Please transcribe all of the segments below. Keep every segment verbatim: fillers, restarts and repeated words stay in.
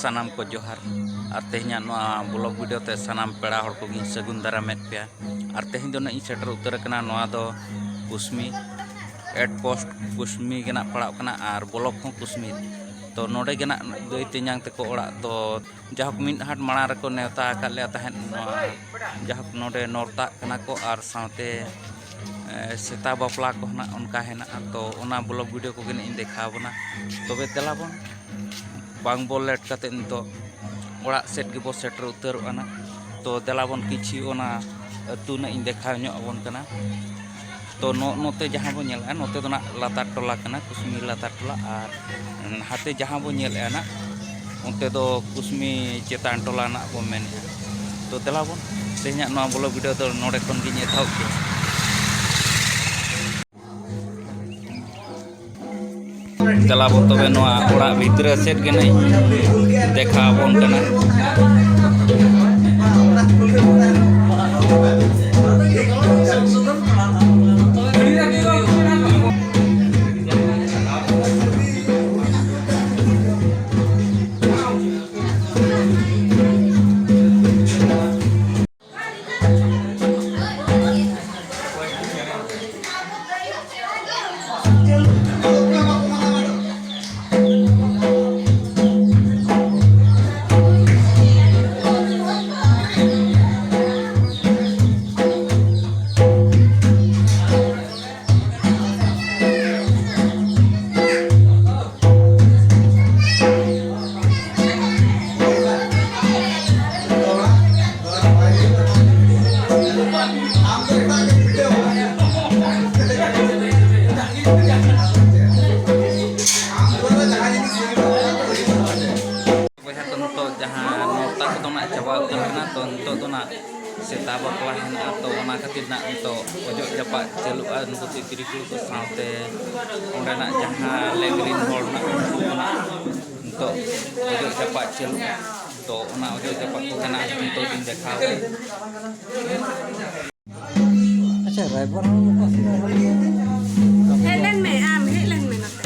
ᱥᱟᱱᱟᱢ ᱠᱚ ᱡᱚᱦᱟᱨ᱾ ᱟᱨ ᱛᱮᱦᱮᱧᱟᱜ ᱱᱚᱣᱟ ᱵᱞᱚᱜ ᱵᱷᱤᱰᱤᱭᱳ ᱛᱮ ᱥᱟᱱᱟᱢ ᱯᱮᱲᱟ ᱦᱚᱲ ᱠᱚᱜᱮᱧ ᱥᱟᱹᱜᱩᱱ ᱫᱟᱨᱟᱢᱮᱫ ᱯᱮᱭᱟ᱾ ᱟᱨ ᱛᱮᱦᱮᱧ ᱫᱚ ᱱᱟᱜ ᱤᱧ ᱥᱮᱴᱮᱨ ᱩᱛᱟᱹᱨ ᱟᱠᱟᱱᱟ ᱱᱚᱣᱟ ᱫᱚ ᱠᱩᱥᱢᱤ ᱮᱴ ᱯᱳᱥᱴ ᱠᱩᱥᱢᱤ ᱜᱮ ᱱᱟᱜ ᱯᱟᱲᱟᱜ ᱠᱟᱱᱟ ᱟᱨ ᱵᱞᱚᱠ ᱦᱚᱸ ᱠᱩᱥᱢᱤ᱾ ᱛᱚ ᱱᱚᱰᱮ ᱜᱮ ᱱᱟᱜ ᱫᱟᱹᱭ ᱛᱮᱧᱟᱝ ᱛᱟᱠᱚ ᱚᱲᱟᱜ ᱫᱚ ᱡᱟᱦᱳᱠ ᱢᱤᱫ ᱦᱟᱴ ᱢᱟᱲᱟᱝ ᱨᱮᱠᱚ ᱱᱮᱣᱛᱟ ᱟᱠᱟᱫ ᱞᱮᱭᱟ ᱛᱟᱦᱮᱸᱫ, ᱱᱚᱣᱟ ᱡᱟᱦᱳᱠ ᱱᱚᱰᱮ ᱱᱚᱨᱛᱟᱜ ᱠᱟᱱᱟ ᱠᱚ ᱟᱨ ᱥᱟᱶᱛᱮ ᱮ, ᱥᱮᱛᱟ ᱵᱟᱯᱞᱟ ᱠᱚ ᱱᱟᱜ ᱚᱱᱠᱟ ᱦᱮᱱᱟᱜᱼᱟ᱾ ᱛᱚ ᱚᱱᱟ ᱵᱞᱚᱜ ᱵᱷᱤᱰᱤᱭᱳ ᱠᱚᱜᱮ ᱱᱟᱜ ᱤᱧ ᱫᱮᱠᱷᱟᱣ ᱟᱵᱚᱱᱟ᱾ ᱛᱚᱵᱮ ᱫᱮᱞᱟ ᱵᱚᱱ ᱵᱟᱝ ᱵᱚ ᱞᱮᱴ ᱠᱟᱛᱮ ᱱᱤᱛᱚᱜ ᱚᱲᱟᱜ ᱥᱮᱫ ᱜᱮᱵᱚ ᱥᱮᱴᱮᱨ ᱩᱛᱟᱹᱨᱚᱜᱼᱟ ᱱᱟᱜ᱾ ᱛᱚ ᱫᱮᱞᱟ ᱵᱚᱱ ᱠᱤᱪᱷᱤ ᱚᱱᱟ ᱟᱹᱛᱩ ᱱᱟᱜ ᱤᱧ ᱫᱮᱠᱷᱟᱣ ᱧᱚᱜ ᱟᱵᱚᱱ ᱠᱟᱱᱟ᱾ ᱛᱚ ᱱᱚ-, ᱱᱚᱛᱮ ᱡᱟᱦᱟᱸ ᱵᱚ ᱧᱮᱞᱮᱫᱼᱟ ᱱᱚᱛᱮ ᱫᱚ ᱱᱟᱜ ᱞᱟᱛᱟᱨ ᱴᱚᱞᱟ ᱠᱟᱱᱟ, ᱠᱩᱥᱢᱤ ᱞᱟᱛᱟᱨ ᱴᱚᱞᱟ, ᱟᱨ ᱦᱟᱱᱛᱮ ᱡᱟᱦᱟᱸ ᱵᱚ ᱧᱮᱞᱮᱫᱼᱟ ᱱᱟᱜ ᱚᱱᱛᱮ ᱫᱚ ᱠᱩᱥᱢᱤ ᱪᱮᱛᱟᱱ ᱴᱚᱞᱟ ᱱᱟᱜ ᱵᱚ ᱢᱮᱱᱮᱫᱼᱟ᱾ ᱛᱚ ᱫᱮᱞᱟ ᱵᱚᱱ ᱛᱮᱦᱮᱧᱟᱜ ᱱᱚᱣᱟ ᱵᱞᱚᱜ ᱵᱷᱤᱰᱤᱭᱳ ᱫᱚ ᱱᱚᱰᱮ ᱠᱷᱚᱱ ᱜᱤᱧ ᱮᱛᱚᱦᱚᱵ ᱠᱮᱫᱟ᱾ ᱫᱮᱞᱟ ᱵᱚ ᱛᱚᱵᱮ ᱱᱚᱣᱟ ᱚᱲᱟᱜ ᱵᱷᱤᱛᱨᱤ ᱥᱮᱫ ᱜᱮ ᱱᱟᱜ ᱫᱮᱠᱷᱟᱣ ᱟᱵᱚᱱ ᱠᱟᱱᱟ᱾ ᱵᱚᱭᱦᱟ ᱠᱚ, ᱱᱤᱛᱚᱜ ᱡᱟᱦᱟᱸ ᱱᱚᱣᱛᱟ ᱠᱚᱫᱚ ᱱᱟᱜ ᱪᱟᱵᱟ ᱩᱛᱟᱹᱨ ᱠᱟᱱᱟ, ᱛᱚ ᱱᱤᱛᱚᱜ ᱫᱚ ᱱᱟᱜ ᱥᱮᱛᱟ ᱵᱟᱯᱞᱟ ᱦᱮᱱᱟᱜᱼᱟ, ᱛᱚ ᱚᱱᱟ ᱠᱷᱟᱹᱛᱤᱨ ᱱᱟᱜ ᱱᱤᱛᱚᱜ ᱚᱡᱚᱜ ᱡᱟᱯᱟᱜ ᱪᱟᱹᱞᱩᱜᱼᱟ᱾ ᱱᱩᱠᱩ ᱛᱤᱛᱨᱤ ᱠᱩᱲᱤ ᱠᱚ ᱥᱟᱶᱛᱮ ᱚᱸᱰᱮᱱᱟᱜ ᱡᱟᱦᱟᱸ ᱞᱮᱜᱽᱨᱤᱱ ᱦᱚᱲ ᱱᱟᱜ ᱩᱱᱠᱩ ᱠᱚ ᱱᱟᱜ ᱱᱤᱛᱚᱜ ᱚᱡᱚᱜ ᱡᱟᱯᱟᱜ ᱪᱟᱹᱞᱩᱜᱼᱟ᱾ ᱛᱚ ᱚᱱᱟ ᱚᱡᱚᱜ ᱡᱟᱯᱟᱜ ᱠᱚᱜᱮ ᱱᱟᱜ ᱱᱤᱛᱚᱜ ᱤᱧ ᱫᱮᱠᱷᱟᱣ ᱟᱵᱚᱱᱟ᱾ ᱟᱪᱪᱷᱟ, ᱨᱟᱭᱵᱟᱨ ᱦᱚᱸ ᱱᱚᱝᱠᱟ ᱥᱮᱫᱟᱭ ᱦᱚᱲ ᱜᱮ᱾ ᱦᱮᱡ ᱞᱮᱱ ᱢᱮ, ᱟᱢ ᱦᱮᱡ ᱞᱮᱱ ᱢᱮ ᱱᱚᱛᱮ᱾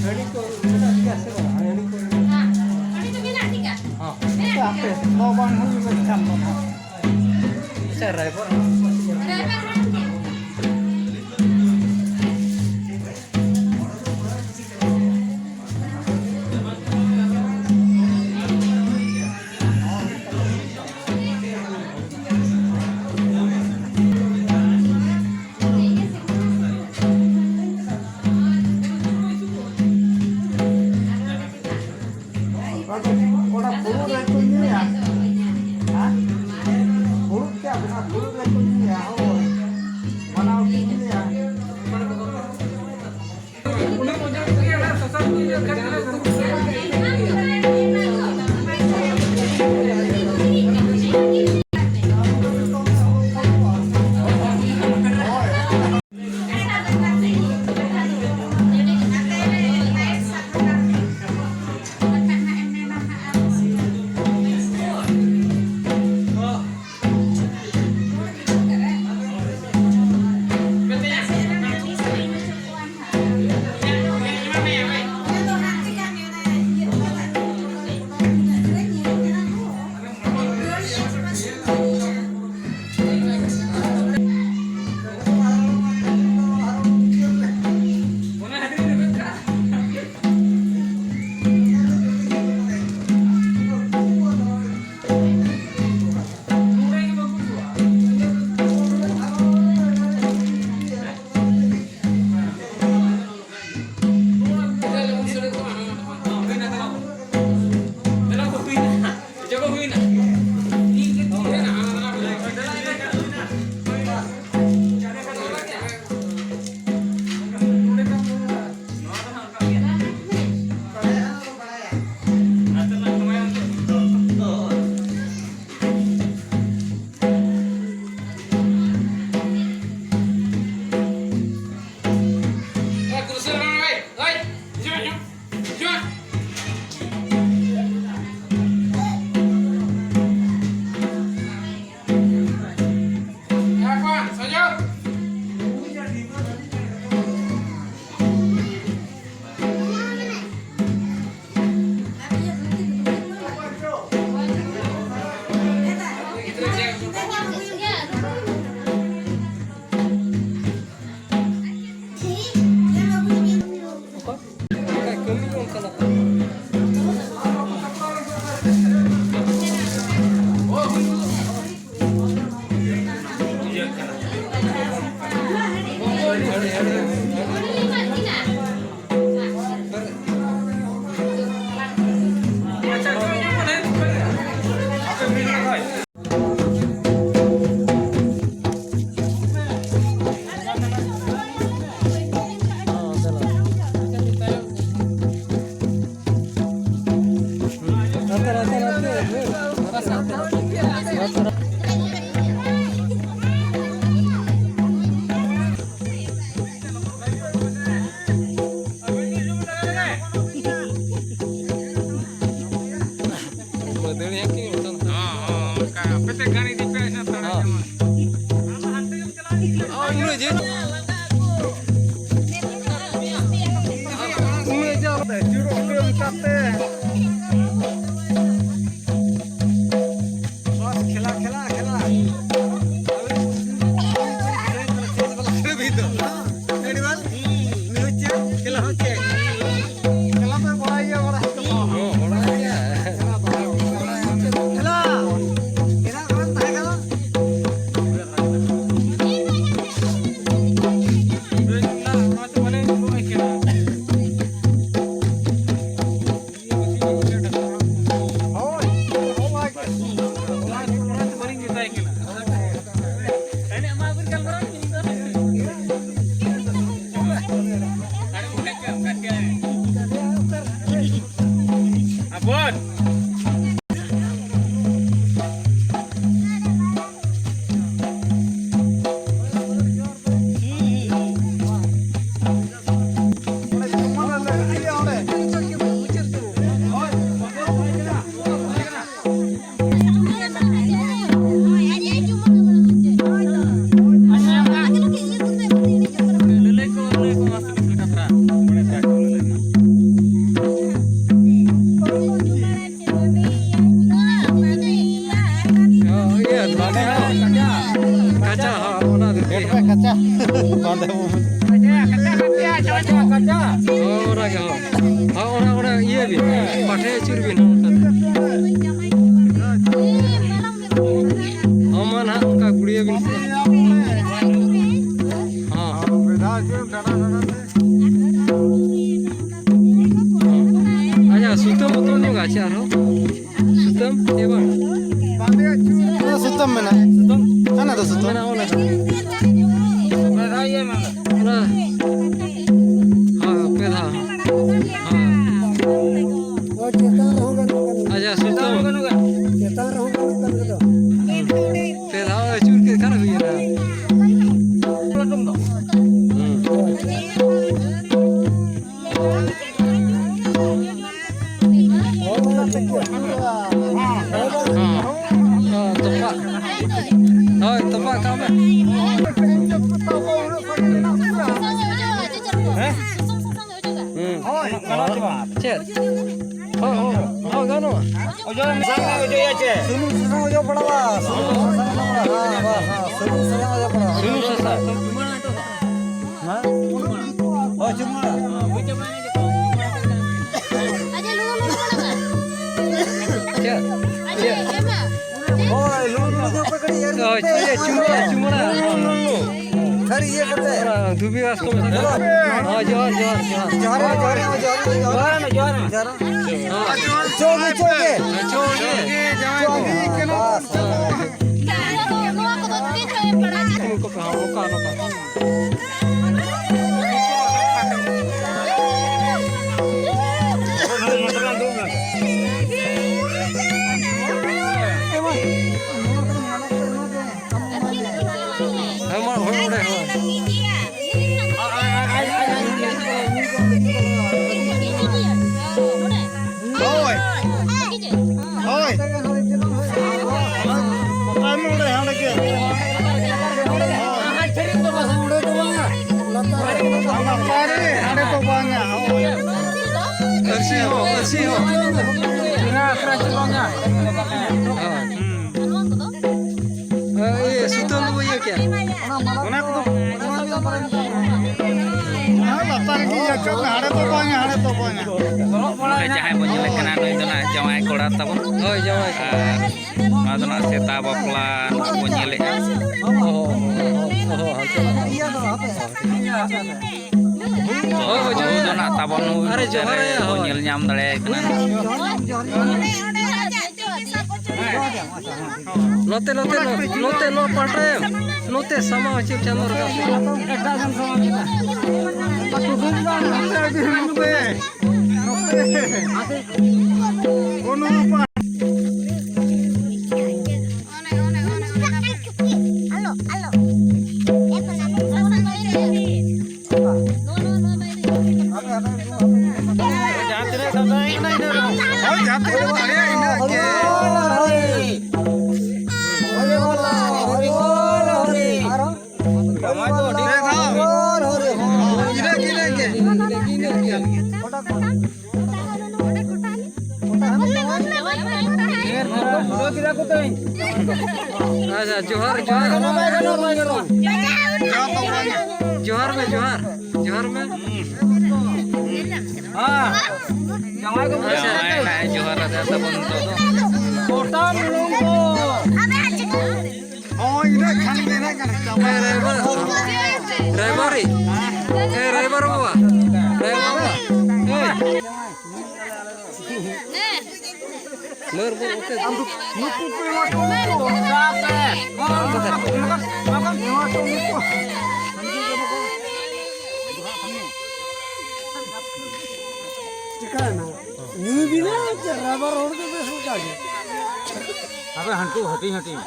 ᱦᱟᱺᱰᱤ ᱠᱚ ᱢᱮᱱᱟᱜ ᱜᱮᱭᱟ ᱥᱮ ᱵᱟᱝ? ᱦᱟᱺᱰᱤ ᱠᱚ ᱨᱮᱱᱟᱜ ᱦᱟᱺᱰᱤ ᱫᱚ ᱢᱮᱱᱟᱜ ᱜᱮᱭᱟ᱾ ᱦᱚᱸ᱾ ᱢᱮᱱᱟᱜ ᱟᱯᱮ ᱜᱮᱭᱟ᱾ ᱫᱚ ᱵᱟᱝ ᱦᱩᱭ ᱞᱮᱱᱠᱷᱟᱱ ᱫᱚ ᱱᱟᱦᱟᱜ᱾ ᱟᱪᱪᱷᱟ, ᱨᱟᱭᱵᱟᱨ᱾ ᱨᱟᱭᱵᱟᱨ ᱦᱟᱲᱟᱢ ᱜᱮ᱾ ᱚᱱᱟ ᱯᱷᱩᱲᱩᱜ ᱨᱮᱠᱚ ᱧᱩᱭᱟ᱾ ᱦᱮᱸ? ᱯᱷᱩᱲᱩᱜ ᱪᱮᱫ? ᱚᱱᱟ ᱯᱷᱩᱲᱩᱜ ᱨᱮᱠᱚ ᱧᱩᱭᱟ᱾ ᱦᱳᱭ᱾ ᱵᱟᱱᱟᱣ ᱠᱚ ᱧᱩᱭᱟ᱾ ᱠᱷᱮᱞᱟ, ᱠᱷᱮᱞᱟ, ᱠᱷᱮᱞᱟ᱾ ᱠᱷᱮᱞᱟ ᱦᱚᱸ ᱪᱮᱫ? ᱠᱷᱮᱞᱟ ᱯᱮ ᱵᱟᱲᱟᱭ ᱜᱮᱭᱟ, ᱵᱟᱲᱟᱭ ᱫᱚ᱾ ᱦᱚᱸ, ᱵᱟᱲᱟᱭ ᱜᱮᱭᱟ᱾ ᱠᱷᱮᱞᱟ᱾ ᱛᱤᱱᱟᱹᱜ ᱨᱟᱱ ᱛᱟᱦᱮᱸ ᱠᱟᱱᱟ? ᱦᱚᱸ, ᱚᱱᱟ, ᱚᱱᱟ ᱤᱭᱟᱹ ᱵᱤᱱ, ᱯᱟᱴᱷᱮ ᱟᱹᱪᱩᱨ ᱵᱤᱱ, ᱦᱚᱸ, ᱚᱱᱠᱟ ᱛᱮ᱾ ᱦᱚᱸ, ᱢᱟ ᱱᱟᱦᱟᱜ ᱚᱱᱠᱟ ᱜᱩᱲᱤᱭᱟᱹ ᱵᱤᱱ ᱥᱮ᱾ ᱦᱚᱸ᱾ ᱟᱪᱪᱷᱟ, ᱥᱩᱛᱟᱹᱢ ᱵᱚᱛᱚᱞ ᱧᱚᱜ ᱟᱪᱪᱷᱟ ᱟᱨᱦᱚᱸ᱾ ᱥᱩᱛᱟᱹᱢ ᱪᱮ ᱵᱟᱝ? ᱚᱱᱟ ᱥᱩᱛᱟᱹᱢ ᱢᱮᱱᱟᱜᱼᱟ᱾ ᱥᱩᱛᱟᱹᱢ? ᱦᱟᱱᱟ ᱫᱚ ᱥᱩᱛᱟᱹᱢ᱾ ᱢᱮᱱᱟᱜᱼᱟ, ᱚᱱᱟ᱾ ᱚᱱᱟ᱾ ᱦᱳᱭ, ᱯᱮ ᱫᱷᱟᱣ᱾ ᱦᱳᱭ᱾ ᱦᱳᱭ, ᱪᱮᱛᱟᱱ ᱨᱮᱦᱚᱸ ᱜᱟᱱᱚᱜ ᱠᱟᱱ ᱜᱮᱭᱟ᱾ ᱟᱪᱪᱷᱟ, ᱥᱩᱛᱟᱹᱢ᱾ ᱪᱮᱛᱟᱱ ᱨᱮᱦᱚᱸ ᱜᱟᱱᱚᱜ ᱠᱟᱱ ᱜᱮᱭᱟ᱾ ᱯᱮ ᱫᱷᱟᱣ ᱟᱹᱪᱩᱨ ᱠᱮᱫ ᱠᱷᱟᱱ ᱦᱩᱭ ᱮᱱᱟ᱾ ᱦᱩᱸ᱾ ᱦᱚᱸ, ᱛᱚᱯᱟᱜ᱾ ᱦᱳᱭ, ᱛᱚᱯᱟᱜ ᱠᱟᱜ ᱢᱮ᱾ ᱦᱮᱸ? ᱦᱩᱸ᱾ ᱪᱮᱫ? ᱦᱚᱸ, ᱦᱚᱸ, ᱦᱚᱸ, ᱜᱟᱱᱚᱜᱼᱟ᱾ ᱚᱡᱚᱜ ᱢᱮ, ᱥᱟᱥᱟᱝ ᱚᱡᱚᱜ ᱭᱟ ᱪᱮ? ᱥᱩᱱᱩᱢ ᱥᱟᱥᱟᱝ ᱚᱡᱚᱜ ᱯᱟᱲᱟᱜᱼᱟ, ᱥᱩᱱᱩᱢ ᱥᱟᱥᱟᱝ ᱚᱡᱚᱜ ᱯᱟᱲᱟᱜᱼᱟ᱾ ᱦᱮᱸ, ᱵᱟᱥ, ᱦᱮᱸ, ᱥᱩᱱᱩᱢ ᱥᱟᱥᱟᱝ ᱚᱡᱚᱜ ᱯᱟᱲᱟᱜᱼᱟ᱾ ᱥᱩᱱᱩᱢ ᱥᱟᱥᱟᱝ᱾ ᱦᱮᱸ? ᱦᱳᱭ, ᱪᱩᱢᱟᱹᱲᱟ᱾ ᱪᱮᱫ? ᱦᱳᱭ, ᱞᱩ, ᱞᱩ, ᱞᱩ, ᱯᱟᱠᱲᱤ, ᱦᱳᱭ, ᱪᱩᱢᱟᱹᱲᱟ, ᱪᱩᱢᱟᱹᱲᱟ᱾ ᱛᱷᱟᱹᱨᱤ ᱤᱭᱟᱹ ᱠᱟᱛᱮ᱾ ᱫᱷᱩᱵᱤ ᱜᱷᱟᱥ ᱠᱚ ᱢᱮᱥᱟ ᱠᱟᱛᱮ᱾ ᱦᱮᱞᱳ᱾ ᱦᱳᱭ, ᱡᱚᱦᱟᱨ, ᱡᱚᱦᱟᱨ, ᱡᱚᱦᱟᱨ᱾ ᱡᱚᱦᱟᱨ, ᱡᱚᱦᱟᱨ, ᱡᱚᱦᱟᱨ, ᱡᱚᱦᱟᱨ᱾ ᱡᱚᱦᱟᱨ ᱢᱮ, ᱡᱚᱦᱟᱨ ᱢᱮ᱾ ᱡᱚᱦᱟᱨ ᱢᱮ᱾ ᱦᱳᱭ᱾ ᱪᱚ ᱜᱮ, ᱪᱚ ᱜᱮ᱾ ᱦᱮᱸ, ᱪᱚ ᱜᱮ᱾ ᱪᱚ ᱜᱮ᱾ ᱵᱟᱥ᱾ ᱱᱚᱣᱟ ᱠᱚᱫᱚ ᱛᱤᱱ ᱡᱚᱦᱚᱜ ᱮᱢ ᱯᱟᱲᱟᱜᱼᱟ? ᱱᱚᱝᱠᱟ, ᱱᱚᱝᱠᱟ, ᱱᱚᱝᱠᱟ᱾ ᱦᱮᱸ, ᱢᱟ, ᱦᱳᱭ, ᱚᱸᱰᱮ, ᱦᱳᱭ᱾ ᱦᱳᱭ᱾ ᱦᱳᱭ᱾ ᱚᱠᱟᱭ ᱢᱮ ᱚᱸᱰᱮ, ᱦᱟᱸᱰᱮ ᱜᱮ᱾ ᱞᱟᱛᱟᱨ ᱨᱮ, ᱦᱟᱸᱰᱮ ᱫᱚ ᱵᱟᱝᱟ, ᱦᱳᱭ᱾ ᱟᱹᱨᱥᱤ ᱦᱚᱸ, ᱟᱹᱨᱥᱤ ᱦᱚᱸ᱾ ᱚᱱᱟ ᱟᱠᱷᱲᱟ ᱪᱚ ᱵᱟᱝᱟ᱾ ᱦᱳᱭ᱾ ᱦᱮᱸ, ᱤᱭᱟᱹ, ᱥᱩᱛᱟᱹᱢ ᱫᱚᱵᱚ ᱤᱭᱟᱹ ᱠᱮᱭᱟ᱾ ᱚᱱᱟ ᱠᱚᱫᱚ ᱞᱟᱛᱟᱨ ᱨᱮᱜᱮ ᱤᱭᱟᱹ ᱠᱟᱜ ᱢᱮ, ᱦᱟᱸᱰᱮ ᱫᱚ ᱵᱟᱝᱟ, ᱦᱟᱸᱰᱮ ᱫᱚ ᱵᱟᱝᱟ᱾ ᱱᱚᱰᱮ ᱡᱟᱦᱟᱸᱭ ᱵᱚᱱ ᱧᱮᱞᱮ ᱠᱟᱱᱟ, ᱱᱩᱭ ᱫᱚ ᱱᱟᱦᱟᱜ ᱡᱟᱶᱟᱭ ᱠᱚᱲᱟ ᱛᱟᱵᱚᱱ᱾ ᱦᱳᱭ, ᱡᱟᱶᱟᱭ ᱠᱚᱲᱟ᱾ ᱟᱨ ᱱᱚᱣᱟ ᱫᱚ ᱱᱟᱦᱟᱜ ᱥᱮᱛᱟ ᱵᱟᱯᱞᱟ ᱱᱟᱦᱟᱜ ᱵᱚᱱ ᱧᱮᱞᱮᱫᱼᱟ᱾ ᱦᱳᱭ, ᱦᱳᱭ, ᱦᱳᱭ, ᱦᱳᱭ᱾ ᱦᱳᱭ, ᱦᱳᱭ, ᱵᱟᱹᱦᱩ ᱫᱚ ᱱᱟᱦᱟᱜ ᱛᱟᱵᱚᱱ ᱱᱩᱭ ᱟᱨᱮ ᱡᱚᱦᱟᱨ ᱟᱭᱟ, ᱵᱚᱱ ᱦᱳᱭ᱾ ᱧᱮᱞ ᱧᱟᱢ ᱫᱟᱲᱮᱭᱟᱭ ᱠᱟᱱᱟ᱾ ᱱᱚᱛᱮ, ᱱᱚᱛᱮ, ᱱᱚᱛᱮ, ᱱᱚᱣᱟ ᱯᱟᱦᱴᱟ ᱮᱢ᱾ ᱱᱚᱛᱮ ᱥᱟᱢᱟᱝ ᱦᱚᱪᱚ ᱪᱟᱸᱫᱚ ᱨᱟᱠᱟᱵ ᱥᱮ᱾ ᱮᱴᱟᱜ ᱥᱮᱱ ᱥᱟᱢᱟᱝ ᱠᱮᱫᱟ᱾ ᱱᱚᱛᱮ ᱟᱹᱰᱤ ᱦᱩᱭᱩᱜ ᱯᱮ᱾ ᱱᱚᱛᱮ᱾ ᱠᱳᱱᱳ ᱩᱯᱟᱭ᱾ ᱦᱳᱭ, ᱡᱟᱦᱟᱸ ᱛᱤᱱᱟᱹᱜ ᱫᱟᱲᱮᱭᱟᱜᱼᱟ, ᱤᱱᱟᱹᱜ ᱜᱮ᱾ ᱦᱚᱨᱤ ᱵᱚᱞ, ᱦᱚᱨᱤ ᱵᱚᱞ, ᱦᱚᱨᱤ ᱵᱚᱞ, ᱦᱚᱨᱤ ᱵᱚᱞ, ᱦᱚᱨᱤ᱾ ᱟᱨᱚ? ᱡᱟᱶᱟᱭ ᱫᱚ ᱟᱹᱰᱤ ᱦᱚᱨᱤ ᱵᱚᱞ, ᱦᱚᱨᱤ ᱵᱚᱞ᱾ ᱤᱱᱟᱹ ᱜᱮ, ᱤᱱᱟᱹ ᱜᱮ᱾ ᱚᱸᱰᱮ ᱠᱚᱴᱟ ᱟᱞᱮ᱾ ᱚᱸᱰᱮ ᱠᱚᱴᱟ ᱟᱞᱮ᱾ ᱰᱷᱮᱨ ᱫᱷᱟᱨᱟ ᱯᱩᱨᱟᱹ ᱠᱮᱫᱟ ᱠᱚ ᱛᱮᱦᱮᱧ᱾ ᱟᱪᱪᱷᱟ, ᱡᱚᱦᱟᱨ, ᱡᱚᱦᱟᱨ᱾ ᱵᱟᱭ ᱜᱟᱱᱚᱜᱼᱟ, ᱵᱟᱭ ᱜᱟᱱᱚᱜᱼᱟ, ᱵᱟᱭ ᱜᱟᱱᱚᱜᱼᱟ᱾ ᱡᱚᱦᱟᱨ ᱢᱮ, ᱡᱚᱦᱟᱨ᱾ ᱡᱚᱦᱟᱨ ᱢᱮ᱾ ᱦᱮᱸ᱾ ᱡᱟᱶᱟᱭ ᱠᱚ ᱟᱪᱪᱷᱟ, ᱦᱮᱸ, ᱦᱮᱸ, ᱡᱚᱦᱟᱨ ᱟᱫᱮᱨ ᱛᱟᱵᱚᱱ ᱱᱤᱛᱚᱜ ᱫᱚ᱾ ᱜᱚᱴᱟ ᱢᱩᱞᱩᱝ ᱠᱚ᱾ ᱦᱳᱭ, ᱤᱱᱟᱹᱜ ᱠᱷᱟᱱ ᱜᱮ, ᱤᱱᱟᱹᱜ ᱠᱷᱟᱱ ᱜᱮ᱾ ᱮ, ᱨᱟᱭᱵᱟᱨ, ᱨᱟᱭᱵᱟᱨᱤ᱾ ᱮ, ᱨᱟᱭᱵᱟᱨ ᱵᱟᱵᱟ᱾ ᱨᱟᱭᱵᱟᱨ ᱵᱟᱵᱟ᱾ ᱮ᱾ ᱢᱟᱹᱨ ᱵᱚᱞ ᱚᱛᱮ᱾ ᱱᱩᱠᱩ ᱠᱚ ᱮᱢᱟ ᱠᱚ, ᱱᱩᱠᱩ᱾ ᱮᱢᱟ ᱠᱚ, ᱮᱢᱟ ᱠᱚ, ᱮᱢᱟ ᱠᱚ, ᱮᱢᱟ ᱠᱚ, ᱱᱩᱠᱩ᱾ ᱪᱤᱠᱟᱹᱭᱮᱱᱟ? ᱧᱩᱭ ᱵᱤᱱᱟ, ᱨᱟᱭᱵᱟᱨ ᱦᱚᱲ ᱫᱚ ᱵᱮᱥ ᱞᱮᱠᱟ ᱜᱮ᱾ ᱟᱯᱮ ᱦᱟᱹᱱᱠᱩ ᱦᱟᱹᱴᱤᱧ ᱦᱟᱹᱴᱤᱧ᱾